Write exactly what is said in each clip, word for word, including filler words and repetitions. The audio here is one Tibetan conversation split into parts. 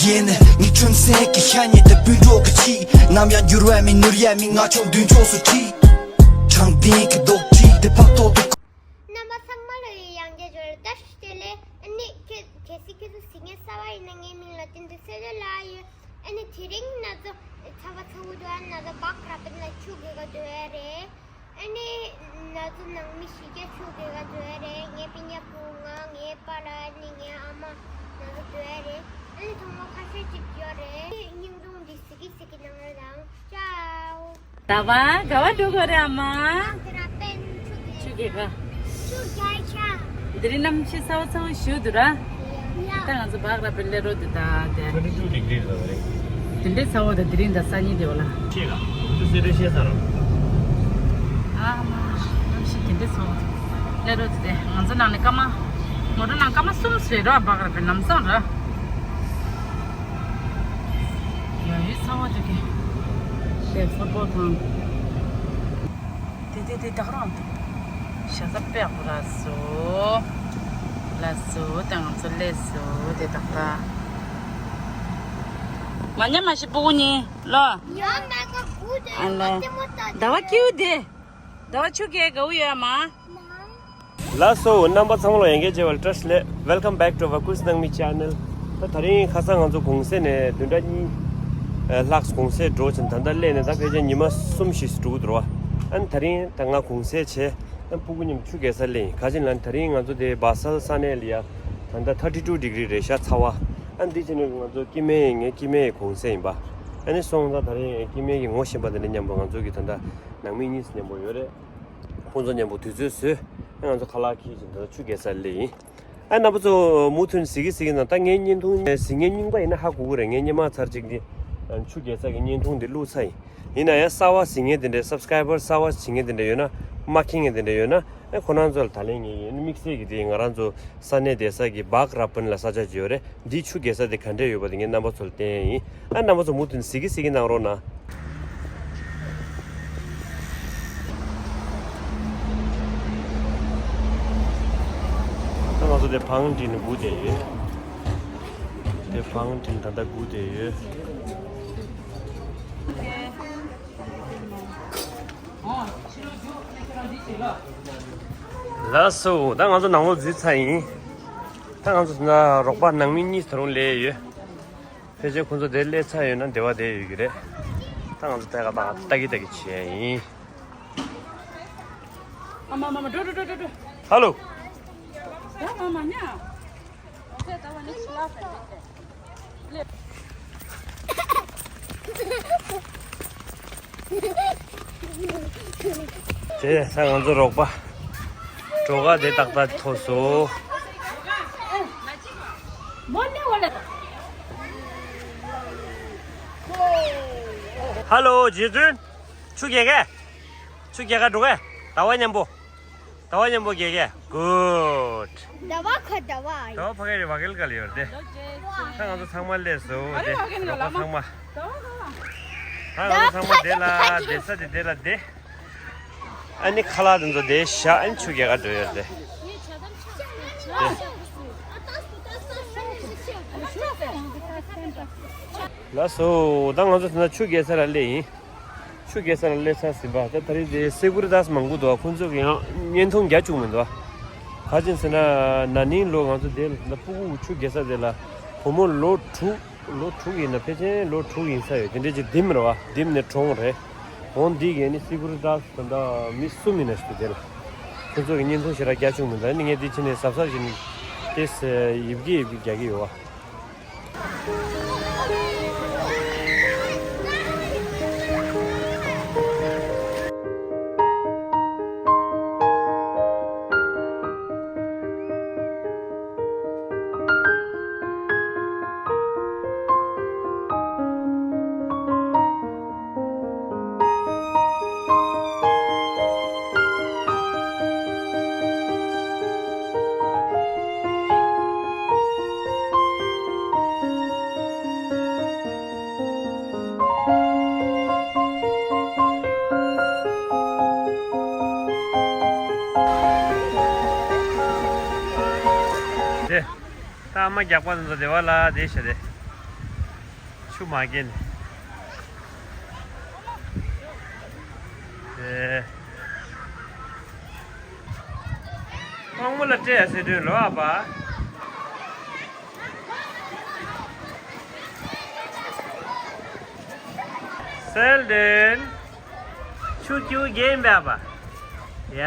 ཡིན། ངའི་ཁྲོན་སེང་གི་ཤ་ཉེ་དུ་སྤུན་གྲོགས་ཀྱི་ཆེད། ནམ་ཡང་འགྱུར་བ་མེད་ནོར་ཡ་མེད། ང་ཆོ་མདུན་ཕྱོགས་སུ་ཁྲིད། དྲང་བདེན་གྱི་རྡོག་ཁྲེས་དེ་ཕག་ཐོག་ཏུ། རྣམ་པ་ཚང་མ་ལ་ཡང་བསྐྱར་བཀྲ་ཤིས་བདེ་ལེགས། ཨ་ནི་ཁྱེད་གལ་སྲིད་ཁྱེད་ཚོ་གཟིགས་མཁན་གསར་པ་ཡིན་ན་ངའི་མིང་ལ་བསྟན་འཛིན་ཚེ་བརྟན་ལབ་ཡོད། ཨ་ནི་དེ་རིང་ང་ཚོ་ཚ་བ་ཚ་བོ་འདུག་ཨ་ང་ཚོ་བག་ར་པན་ལ་ཆུ་རྐྱལ་ག་འགྲོ་ཡ་རེད། ཨ་ནི་ང་ཚོ་ནང་མི་བཞི་བརྒྱ་ཆུ་རྐྱལ་ག་འགྲོ་ཡ་རེད། ངའི་སྤུན་ཀྱག་བུ་ང་ངའི་པཱ་ལགས་ཨ་ནི་ངའི་ཨ་མ་ང་ཚོ་འགྲོ་ཡ་རེད། ཨ་ནི་ཚང་མ་ཁ་ཤས་ཅིག་ཡོད་རེད། ཨ་ནི་བརྙན་ཐུང་འདི་གཟིགས་གི་གཟིགས་གི་གནང་རོགས་དང་། ཅའོ། ཟླ་བ་ག་བ་འགྲོ་གི་རེད་ཨ་མ། བག་ར་པན་ཆུ་རྐྱལ། ཆུ་རྐྱལ་ག་ཆུ་རྐྱལ་ཆ། དེ་རིང་གནམ་གཤིས་ཚ་བ་ཚ་བོ་ཞེ་པོ་འདུག་ར། ཡ། ད་ང་ཚོ་བག་ར་པན་སླེབས་རོགས་འདུག་ད་དེ། ཁ་ཆུ་ཆུ་ལིག་ལིག་རེད་པ་རེད། དེ་འདྲའི་ཚ་བོ་དང་དེ་རིང་དང་སང་ཉིན་དེ་བ་ལ། ཤེས་ག་འུ་ཚོ་སེ་འབྲས་ཤེས་ས་རོ། ཨ་མ། གནམ་གཤིས་དེ་འདྲའི་ཚ་བོ་འདུག་སླེབས་རོགས་འདུག་དེ་ང་ཚོ་ནང་ནས་སྐར་མ། ངོ་སྤྲོད་ནང་སྐར་མ་གསུམ་རེད་ར། བག་ར་པན་ལམ་སང་ར། ཡ་ཡི་ཚ་བ་དེ་གི། ཤེས་ཕོར་པོར་ཐང་། དེ་དེ་དེ་དག་རང་། ཞ་ས་པེ་ཧུ་ར་སོ། ལ་སོ་དང་ང་ཚོ་ལས་སོ་དེ་དག་ད། མ་ཉམས་མ་ཤི་པུ་གུ་ཉི་ལོ། ཡང་མེད་ག་གུ་དེ་ཨ་ལ། ལྟད་མོ་ལྟ་ཟླ་བ་ཀིའུ་དེ། ཟླ་བ་ཆུ་རྐྱལ་ག་བུ་ཡོད་མ། ལགས་སོ། རྣམ་པ་ཚང་མ་ལ་ཡང་བསྐྱར་མཇལ་བ་ལ་བཀྲ་ཤིས་བདེ་ལེགས། Welcome back to Vaku's Nangmi channel. ད་ད་རིང་ཁ་སང་ང་ཚོ་གུང་སེང་ནས་བདུན་ཕྲག་གཉིས་ལྷག་གུང་སེང་འགྲོ་ཕྱིན་ད་ལྟ་སླེབས་ནས་ད་ཕལ་ཆེར་ཉི་མ་གསུམ་བཞི་ཙམ་འགྲོ་གི་འདུག་ར། ཨ་ནི་ད་རིང་ད་ང་གུང་སེང་བྱས། ཨ་ནི་སྤུ་གུ་མཉམ་ཆུ་རྐྱལ་སར་སླེབས་ཡིན། ག་ཅི་ལབ་ན་ད་རིང་ང་ཚོ་དེ་བ་སལ་ས་གནས་ལ་ཡ་ད་ལྟ་thirty two degree རེད་ཤག་ཚ་བ། ཨ་ནི་འདི་བྱས་ནས་ང་ཚོ་སྐྱེ་དམན་ཡིན། ངའི་སྐྱེ་དམན་ཡི་གུང་སེང་ཡིན་པ། ཨ་ནི་སོང་ཙང་ད་རིང་སྐྱེ་དམན་གྱི་ངོ་ཤེས་པ་དེ་འདྲ་མཉམ་པོ་ང་ཚོ་གི་ད་ལྟ་ནང་མི་གཉིས་མཉམ་པོ་ཡོད་རེད། ཁོང་ཚོ་མཉམ་པོ་དུས་ཚོད་བཟོས། ང་ཚོ་ཁ་ལག་འཁྱེར་བྱས་ད་ཆུ་རྐྱལ་སར་སླེབས་ཡིན། ཨ་རྣམ་པ་ཚོ་མུ་མཐུད་གཟིགས་ཀྱི་གཟིགས་ཀྱི་གནང་། ད་ངའི་བརྙན་ཐུང་གཟིགས་མཁན་རྙིང་པ་ཡིན་ན་ཧ་གོ་གི་རེད། ངས་སྔོན་མ་ཚར་གཅིག་འདི་ཆུ་རྐྱལ་སར་གྱི་བརྙན་ཐུང་འདི་བླུགས་ཚར་ཡིན། ཡིན་ན་ཡང་གསར་པ་གཟིགས་མཁན་དེ་འདྲའི་སབ་སི་ཀ་རའི་བར་གསར་པ་གཟིགས་མཁན་དེ་འདྲ་ཡོད་ན། མ་མཁྱེན་མཁན་དེ་འདྲ་ཡོད་ན། ཨ་ཁོ་རང་ཚོ་ལ་ད་ལན་ངས་ཡིན་དམིགས་བསལ་གྱི་དེ་ང་རང་ཚོ་ས་གནས་བསྡད་ས་གི་བག་ར་པན་ལ་ས་ཆ་ཅིག་ཡོད་རེད། འདི་ཆུ་རྐྱལ་ས་དེ་ག་འདྲས་ཡོད་པ་དེ་ངས་རྣམ་པ་ཚོ་ལ་བསྟན་ཡིན། ཨ་རྣམ་པ་ཚོ་མུ་མཐུད་གཟིགས་ཀྱི་གཟིགས་ཀྱི་གནང་རོགས་གནང་། ད་ང་ཚོ་དེ་ཕའུན་ཊིན་སྒུག་བསྡད་ཡོད། དེ་ཕའུན་ཊིན་ད་ལྟ་སྒུག་བསྡད་ཡོད། ལགས་སོ། ད་ང་ཚོ་ནང་ལོགས་འཛུལ་ཚར་ཡིན། ད་ང་ཚོ་ད་རོགས་པ་ནང་མི་གཉིས་ད་རུང་སླེབས་ཡོད། ཕལ་ཆེར་ཁོང་ཚོ་དེར་སླེབས་ཚར་ཡོད་ན་དེ་བ་དེར་ཡོད་ཀྱི་རེད། ད་ང་ཚོ་ལྟ་ག་ལྟ་གི་ལྟ་གི་བྱས་ཡིན། ཨ་མ་མ་མ་འགྲོ་འགྲོ་འགྲོ་འགྲོ་འགྲོ། ཧ་ལོ། ད་མ་མ་ཉ། དེ་ས་ང་ཚོ་རོགས་པ་གྲོ་ག་དེ་ཏག་ཏག་ཐོབ་སོང་། ཧ་ལོ་རྗེ་བཙུན། ཆུ་རྐྱལ་ག་ཆུ་རྐྱལ་ག་འགྲོ་ག་ཟླ་བ་མཉམ་པོ། ཟླ་བ་མཉམ་པོ་རྐྱལ་ག་གུཌ། ཟླ་བ་ཁ་ཟླ་བ་ཨ་ཡོད། ཟླ་བ་ཕ་གི་རེད། བ་གེལ་ག་ལ་ཡོད་དེ། ད་ང་ཚོ་ཚང་མ་སླེབས་སོང་དེ། རོགས་པ་ཚང་མ། ད་ང་ཚོ་ཚང་མ་དེ་ལ་བསྡད་ས་དེ་དེ་ལ་བསྡད། ཨ་ནི་ཁ་ལག་དེ་ཚོ་དེ་བཞག་ཨ་ནི་ཆུ་རྐྱལ་ག་འགྲོ་ཡོད་དེ། ལགས་སོ། ད་ང་ཚོ་དེ་ན་ཆུ་རྐྱལ་ས་ལ་སླེབས་ཡིན། ཆུ་རྐྱལ་ས་ལ་སླེབས་ཚར་ཟིན་པ། ད་ད་རེས་དེ་སེ་ཀུ་རི་ཏཱས་མང་པོ་འདུག་ཁོང་ཚོ་གི་ཡང་བརྙན་ཐུང་རྒྱག་བཅུག་མི་འདུག་ག་ཅི་ཟེར་ན་ན་ནིང་ལོ་ང་ཚོ་དེ་ལ་སྤུ་གུ་ཆུ་རྐྱལ་ས་དེ་ལ་བུ་མོ་ལོ་དྲུག་ལོ་དྲུག་ཡིན་ན་ཕལ་ཆེར་ལོ་དྲུག་ཡིན་ས་ཡོད། དེ་འདྲས་ཅིག་དིམ་རེད་བ། དིམ་ནས་གྲོངས་རེད། འོང་འདི་གས་ནི་སེ་ཀུ་རི་ཏཱས་ད་ལྟ་མི་གསུམ་ཡིན་ན་ཞིག་དེ་ལ་ཁོང་ཚོ་གི་བརྙན་ཐུང་ཞེ་དྲག་རྒྱག་བཅུག་མི་འདུག་ཨ་ནི་ངས་འདི་ཕྱི་ནས་གཟབ་གཟབ་བྱས་ནས་ཏེས་ཡིབ་ཀྱི་ཡིབ་ཀྱི་རྒྱག་གི་ཡོད་བ། ཨ་མ་རྒྱགས་པ་ཚོ་དེ་བ་ལ་དེ་བྱས་ཏེ། ཆུ་མ་སྐྱེས་ནས། དེ། དབང་མོ་ལ་སྤྲད་ཟེར་དུས་ལོ་ཨ་ཕ། སེལ་ཌན། ཆུ་ཁྱུ་རྒན་པ་པ། ཡ།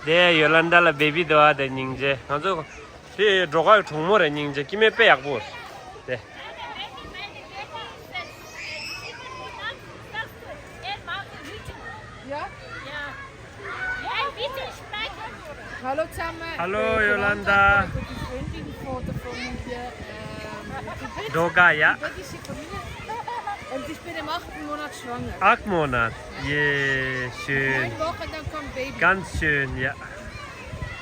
དེ་ཡོ་ལན་ཌ་ལ་བེ་བི་འདུག་ཨ། དེ་སྙིང་རྗེ། ང་ཚོ་དེ་འགྲོ་ཁ་གྲོང་མོ་རེད། སྙིང་རྗེ། སྐྱེ་དམན་དཔེ་ཡག་པོ་རེད། དེ། Ja? Ja. Ein bisschen sprechen. Hallo zusammen. Hallo, Jolanda. Ich bin Jolanda, ich bin die Freundin von der Familie, ähm, die Brit-, Doga, ja. Die britische Familie. Und ich bin im achten Monat schwanger. Acht Monat. Je, schön. Neun Wochen, dann kommt Baby. Ganz schön, ja.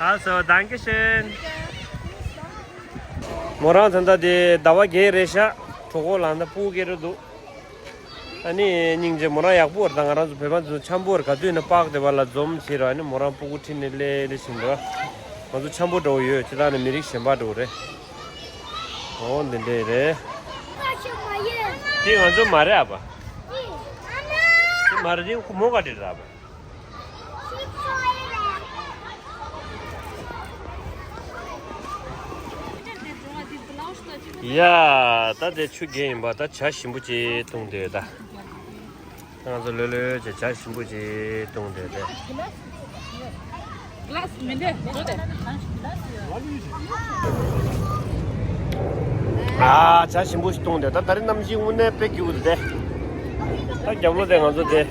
Also, danke schön. Bitte. Tschüss, danke. མོ་རང་ད་ལྟ་དེ་ཟླ་བ་བརྒྱད་རེད་ཤག་གྲོད་ཁོག་ལངས་ད་སྤུ་གུ་སྐྱེ་རུ་འདུག་ཨ་ནི་སྙིང་རྗེ། མོ་རང་ཡག་པོ་རེད། ད་ང་རང་ཚོ་བོད་པ་ཚོ་འཆམ་པོ་རེད། ག་དུས་ནས་པགས་དེ་བ་ལ་འཛོམས་བྱེད་ར། ཨ་ནི་མོ་རང་སྤུ་གུ་ཁྲིད་ནས་སླེབས་སླེབས་བཞིན་འདུག་ང་ཚོ་འཆམ་པོ་འདྲ་བོ་ཡོད། ཅི་ལྟར་ནས་མི་རིགས་གཞན་པ་འདྲ་བོ་རེད། འོ་འདི་འདྲས་རེད། དེ་ང་ཚོ་མ་རེད་ཨ་ཕ། དེ་མ་རེད། དེ་ཁོ་མོ་ག་འདྲས་རེད་ཨ་ཕ། ཡ། ད་དེ་ཆུ་རྒན་ཡིན་པ། ད་ཇ་ཞིམ་པོ་ཅིག་བཏུང་བསྡད་ད། ང་ཚོ་ལྷོད་ལྷོད་བྱས་ཇ་ཞིམ་པོ་ཅིག་བཏུང་བསྡད་དེ། ཨ། ཇ་ཞིམ་པོ་ཞིག་བཏུང་སྟེ། ད་ད་རེས་གནམ་གཤིས་དངོས་གནས་དཔེ་སྐྱིད་པོ་འདུག་སྟེ། ད་རྒྱབ་ལོགས་དེ་ང་ཚོ་དེ།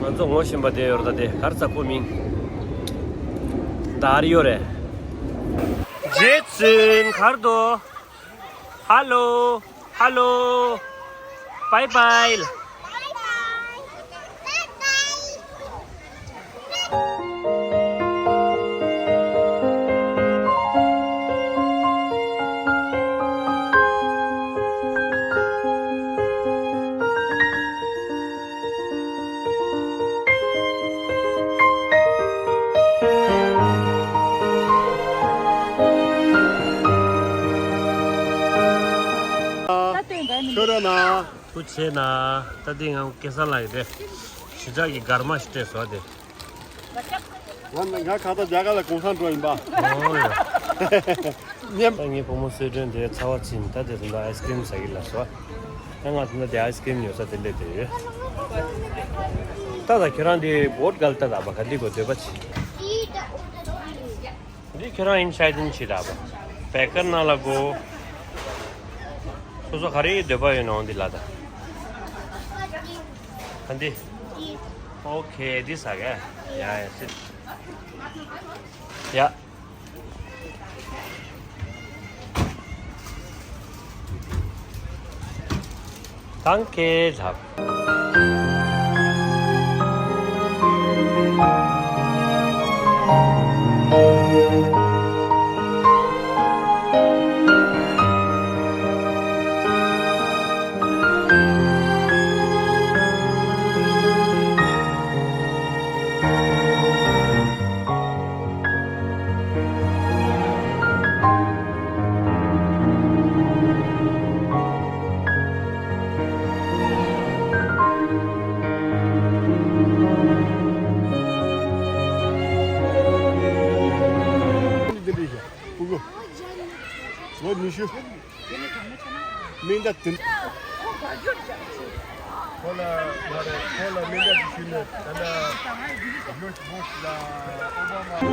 ང་ཚོ་ངོ་ཤེས་པ་དེ་ཡོད་རེད། ད་དེ་ག་རེ་ཟེར་ཁོ་མིང་། དར་ཡོད་རེད། རྗེ་བཙུན་གར་དོ། ཧ་ལོ། ཧ་ལོ། བའི་བའི། ཁྱོད་ར་ན། ཐུགས་ཆེ་ན། ད་འདི་ང་སྐལ་བཟང་ལགས་ཡིན་ཏེ། གཞིས་ཆགས་ཀྱི་སྒར་མ་ཞིག་སྤྲད་སོང་སྟེ། ང་ང་ཁ་ད་རྒྱ་གར་ལ་གུང་སེང་འགྲོ་ཡིན་པ། ཨོ་ཡ། ཉམས། ད་ངའི་བུ་མོ་སི་ཁྲོན་དེ་ཚ་བ་ཕྱིན། ད་དེ་ད་ལྟ་ཨའི་སི་ཀྲིམ་ཟ་གི་ལ་སོ། ད་ང་ད་ལྟ་དེ་ཨའི་སི་ཀྲིམ་ཉོ་ས་དེ་སླེབས་བསྡད་ཡོད། ད་ད་ཁྱོད་རང་དེ་བོད་ག་ལ་ད་ད་བ་ག་འདི་གོ་འདོད་པ་ཆེ། འདི་ཁྱོད་རང་ཡིན་ཤ་ཡིན་ཆི་ར་བ། བེ་ཀར་ནང་ལ་གོ། སོ་སོ་ག་རེ་འདོད་པ་ཡོད་ནའང་འདི་ལ་ད། ཨ་འདི། ཨོ་ཁེ། འདི་ཟ་ག་ཡ་ཡ་སི། ཡ། Danke, Zab. ལོ་ཉི་ཤུ། མིང་བརྡ་དེ། ཁོ་ལ་མ་རེད། ཁོ་ལ་མིང་བརྡ་དེ་ཞུས་ནས་ད་ལྟ་ཇོརྗ་བྷུཤ་ལ་ཨོ་བྷ་མ། ཨོ།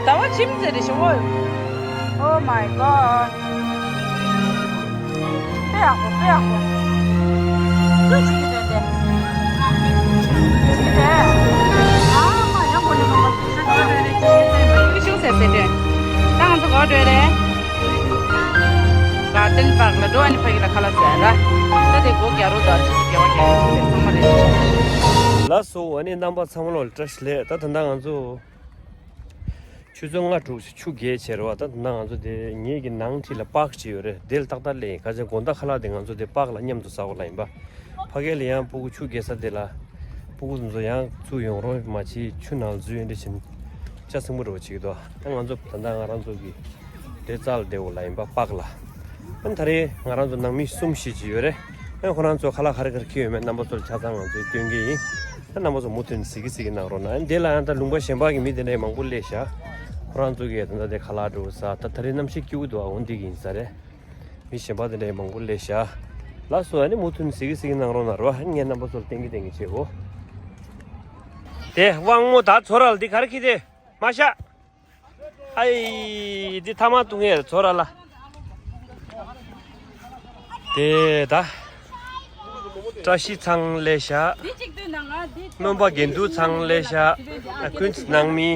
ཟླ་བ་ཁྱིམ་མཚེས་རེད་ཤག་ཨོ། Oh my God. དཔེ་ཡག་པོ། དཔེ་ཡག་པོ། སུས་བྱེད་ཀྱི་འདོན་ཏེ། བྱེད་ཀྱི་རེད། ཨ་མ་ཡང་གོ་ནས་མ་པ་སུ་ཤ་ཁ་འདོན་ནས་ཅི་ཡིན་ཟེར་བ་ཡིན་ཤོག་ཟེར་ཟེར་འདོན། ད་ང་ཚོ་ག་པར་འགྲོ་རེད། གར་ཌེན་པཱག་ལ་འགྲོ། ཨ་ནི་ཕ་གི་ལ་ཁ་ལག་ཟ་ཡ་ར། ད་དེ་སྒོ་རྒྱག་རོགས་དང་ཕྱི་རྒྱག་པ་རྒྱག་རོགས་ཟེར་ཚང་མ་རེད། ལགས་སོ། ཨ་ནི་རྣམ་པ་ཚང་མ་ལ་བཀྲ་ཤིས་བདེ་ལེགས། ད་ད་ལྟ་ང་ཚོ་ཆུ་ཚོད་ལྔ་དྲུག་ཆུ་རྒྱས་བྱས་རེད་བ། ད་ད་ང་ཚོ་དེ་ངེད་ཀྱི་ནང་འཁྲིས་ལ་པཱག་ཅིག་ཡོད་རེད། དེ་ལ་ཏག་ཏག་སླེབས་ཡིན། ཁ་སང་དགོང་དག་ཁ་ལག་དེ་ང་ཚོ་དེ་པཱག་ལ་མཉམ་དུ་ཟ་དགོས་ལབ་ཡིན་པ། ཕ་གི་ལ་ཡང་སྤུ་གུ་ཆུ་རྒྱས་ས་དེ་ལ་སྤུ་གུ་ཚོ་ཡང་ཚུར་ཡོང་རོགས་མ་བྱེད། ཆུ་ནང་འཛུལ་ཡོང་དེ་བཞིན་ལྕགས་སྲིན་པོ་འདྲ་བོ་བྱེད་ཀྱི་འདུག་ད་ང་ཚོ་ད་ལྟ་ང་རང་ཚོ་གི་དེ་རྩ་ལ་བསྡད་དགོས་ལབ་ཡིན་པ་པཱག་ལ། ཨ་ནི་ད་རེས་ང་རང་ཚོ་ནང་མི་གསུམ་བཞི་ཅིག་ཡོད་རེད། ཨ་ནི་ཁོ་རང་ཚོ་ཁ་ལག་ག་རེ་ག་རེ་འཁྱེར་ཡོད་མེད་རྣམ་པ་ཚོ་ལ་ཆ་ཚང་ང་ཚོས་སྟོན་གྱི་ཡིན། ཨ་རྣམ་པ་ཚོ་མུ་མཐུད་ནས་གཟིགས་ཀྱི་གཟིགས་ཀྱི་གནང་རོགས་གནང་། ཨ་ནི་དེ་ལ་ཡང་ད་ལུང་པ་གཞན་པ་གི་མི་དེ་འདྲ་མང་པོ་སླེབས་ཤག་ཁོ་རང་ཚོ་གིས་ད་ལྟ་དེ་ཁ་ལག་འདྲ་བོ་ཟ། ད་ད་རེས་གནམ་གཤིས་སྐྱིད་པོ་འདུག་ཨ་འོ་འདི་གི་ཡིན་ས་རེད། མི་གཞན་པ་དེ་འདྲ་མང་པོ་སླེབས་ཤག་ལགས་སོ། ཨ་ནི་མུ་མཐུད་ནས་གཟིགས་ཀྱི་གཟིགས་ཀྱི་གནང་རོགས་གནང་རོགས། ཨ་ནི་ངས་རྣམ་པ་ཚོ་ལ་སྟོན་གྱི་སྟོན་གྱི་བྱེད་འོ། དེ་དབང་མོ་ད་ཚོ་ར་ལ་འདི་ག་རེ་འཁྱེར་ཏེ་མ་ཤག་ཨའི། འདི་ཐ་མག་བཏུང་ཡས་ཚོ་ར་ལ། དེ་ད། བཀྲ་ཤིས་ཚང་ལས་བཞག་སྨོན་པ་དགེ་འདུན་ཚང་ལས་བཞག་ཨ་ཀུན་ནང་མི།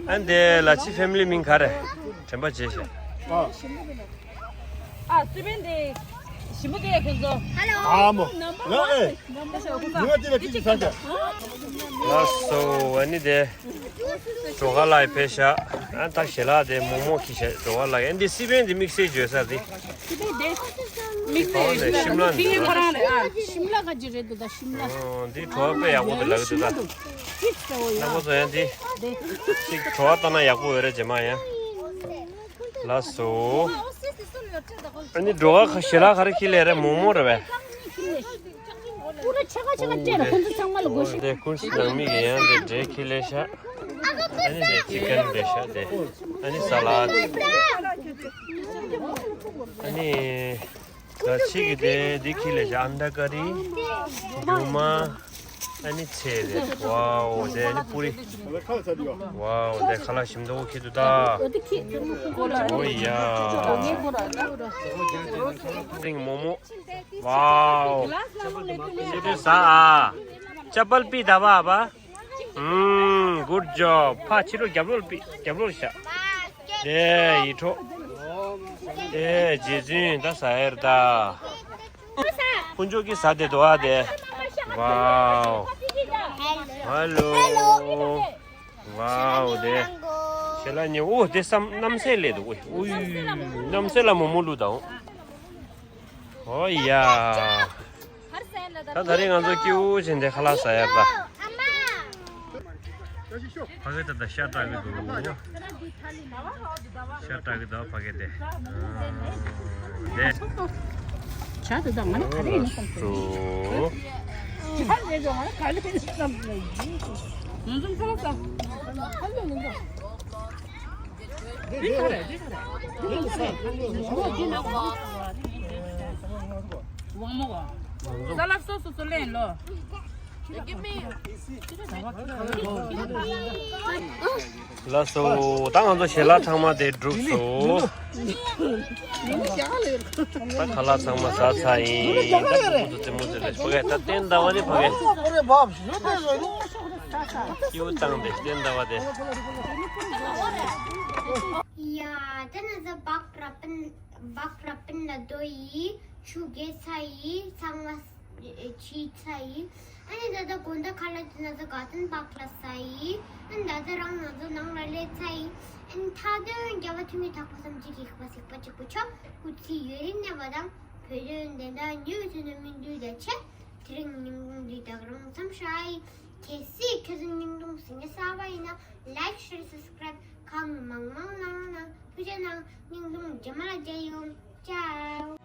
ཨ་འདི་ལ་ཕྱི་ཕེ་མི་ལི་མིང་ག་རེ། དྲན་པ་བརྗེད་ཤག་ཨ་སི་པན་དེ་ཞིམ་པོ་དེ་ཁོང་ཚོ། ཨ་མོ། ལ་ཨེ། ནུ་བ་དེ་ལ་ཅི་ཅི་ས་ཆ། ལགས་སོ། ཨ་ནི་དེ། གྲོ་ག་ལ་ཡི་ཕེ་ཤ། ཨ་ད་ཞལ་ལག་དེ་མོག་མོག་ཁྱེར་ཤག་གྲོ་ག་ལ་ཡི། ཨ་འདི་སི་པན་དེ་དམིགས་བསལ་བརྗོད་ས་དེ། སི་པན་དེ། དམིགས་བསལ་ཤིམ་ལ་འདི་ཁོ་རང་རེད་ཨ། ཤིམ་ལ་ག་ཅི་རེད་འདུག་ད་ཤིམ་ལ། ཨོ་འདི་གྲོ་ག་དཔེ་ཡག་པོ་འདུག་ལབ་ཀྱི་འདུག་ད། རྣམ་པ་ཚོ་ཡང་འདི། ཅིག་གྲོ་ག་ལྟ་ན་ཡག་པོ་ཡོད་རེད་རྗེས་མ་ཡང་། ལགས་སོ། ཨ་ནི་གྲོ་ག་ཁ་ཞལ་ལག་ག་རེ་ཁྱེར་སླེབས་རེད། མོག་མོག་རེད་པས། པུ་ར་ཆ་ག་ཆ་ག་སྤྲད་ལ་ཁོང་ཚོ་ཚང་མ་ལ་དགོས་ཤེས། དེ་ཀུན་གཞི་ནང་མི་གི་ཡང་དེ་འབྲས་ཁྱེར་སླེབས་ཤག་ཨ་ནི་དེ་ཅི་ཀན་རེད་ཤག་དེ། ཨ་ནི་ས་ལད། ཨ་ནི། ད་ཕྱི་གི་དེ་འདི་ཁྱེར་སླེབས་ཤག་ཨན་ད་ཀ་རི། རྒྱུ་མ། ཨ་ནི་ཚལ་རེད། ཝའོ་དེ་ཨ་ནི་པུ་རི། ཝའོ་དེ་ཁ་ལག་ཞིམ་མདོག་ཁྱེར་འདུག་ད། ཨོ་ཡ། སྟེང་མོག་མོག་ཝའོ། ཤེས་དུས་ཟ་ཨ། ཅ་པལ་པི་ད་བ་བ། ཨུམ། Good job. ཕ་ཕྱི་ལོགས་རྒྱབ་ལོགས་པི་རྒྱབ་ལོགས་ཤ། དེ་ཡིད་འཕྲོག་དེ་རྗེ་བཙུན་ད་ཟ་ཡར་ད། དཀོན་མཆོག་གི་ཟ་དེ་དོ་ཨ་དེ། ཝའོ། ཧ་ལོ། ཝའོ་དེ། ཞལ་ལག་ཉེ་འོ་དེ་བསམ་གནམ་སའི་ལས་འདུག་ཨུ་ཡུ། གནམ་སའི་ལ་མོག་མོག་བླུགས་དང་། ཨོ་ཡ། ད་ད་རེས་ང་ཚོ་སྐྱིད་པོ་བྱས་འདི་ཁ་ལག་ཟ་ཡར་ད། ཕ་གི་ད་ལྟ་ཤ་སྟག་གི་འདུག་ཤ་སྟག་གི་འདུག་ཕ་གི་དེ། དེ། ཇ་དེ་དག་ང་ལ་ག་རེ་ཡིན་བསམ་སོང་། ཇ་ལས་ཀྱང་ང་ལ་ག་རེ་ཡིན་བསམ་སོང་། ང་ཚོ་ཚང་ས། འདི་ག་རེ་འདི་ག་རེ། འདི་ག་རེ། འདི་ནག་པོ། ཝང་མོ་གོ། ས་ལ་སོ་སོ་སོ་ལེན་ལོ། ལགས་སོ། ད་ང་ཚོ་ཞལ་ལག་ཚང་མ་དེ་གྲུབ་སོང་། ད་ཁ་ལག་ཚང་མ་ཟ་ཚར་ཡིན། ད་ཕྲུ་གུ་ཚོ་རྩེད་མོ་རྩེ་ལ་ཕ་གི་ད་སྟོན་ཟླ་བ་ནི་ཕ་གི་སྐྱིད་པོ་བཏང་དེ་སྟོན་ཟླ་བ་དེ། ཡ། ད་ང་ཚོ་བག་ར་པན་བག་ར་པན་ལ་འགྲོ་ཡི། ཆུ་རྒྱས་ཚར་ཡི། ཚང་མ་ཕྱིན་ཚར་ཡི། ཨ་ནི་ད་ལྟ་དགོང་དག་ཁ་ལག་དེ་ང་ཚོ་གར་ཌེན་པཱག་ལ་ཟ་ཡི། ཨ་ནི་ད་ལྟ་རང་ང་ཚོ་ནང་ལ་སླེབས་ཚར་ཡི། ཨ་ནི་མཐའ་དོན་རྒྱལ་བ་ཐོན་མིའི་གྲགས་པ་བསམ་གྱིས་མི་ཁྱབ་པ་གཟིགས་པ་གཅིག་པུ་ཆོག་སྐུ་ཚེ་ཡུན་རིང་གནས་པ་དང་བོད་དོན་བདེན་མཐའ་མྱུར་བའི་ཚུལ་དུ་སྨིན་དུས་ད་ཆེ། དེ་རིང་སྙིང་རྡུང་འདི་དག་རང་མཚམས་བཞག་ཡི། གལ་སྲིད་ཁྱོད་ཚོ་སྙིང་རྡུང་ཟིན་གྱི་ས་བ་ཡིན་ན་ལའིཀ་ཤེར་སབ་སི་ཀ་རའིབ་གང་མང་མང་གནང་རོགས་གནང་། ཐུགས་རྗེ་གནང་། སྙིང་རྡུང་རྗེས་མ་ལ་མཇལ་ཡོང་། ཅའོ།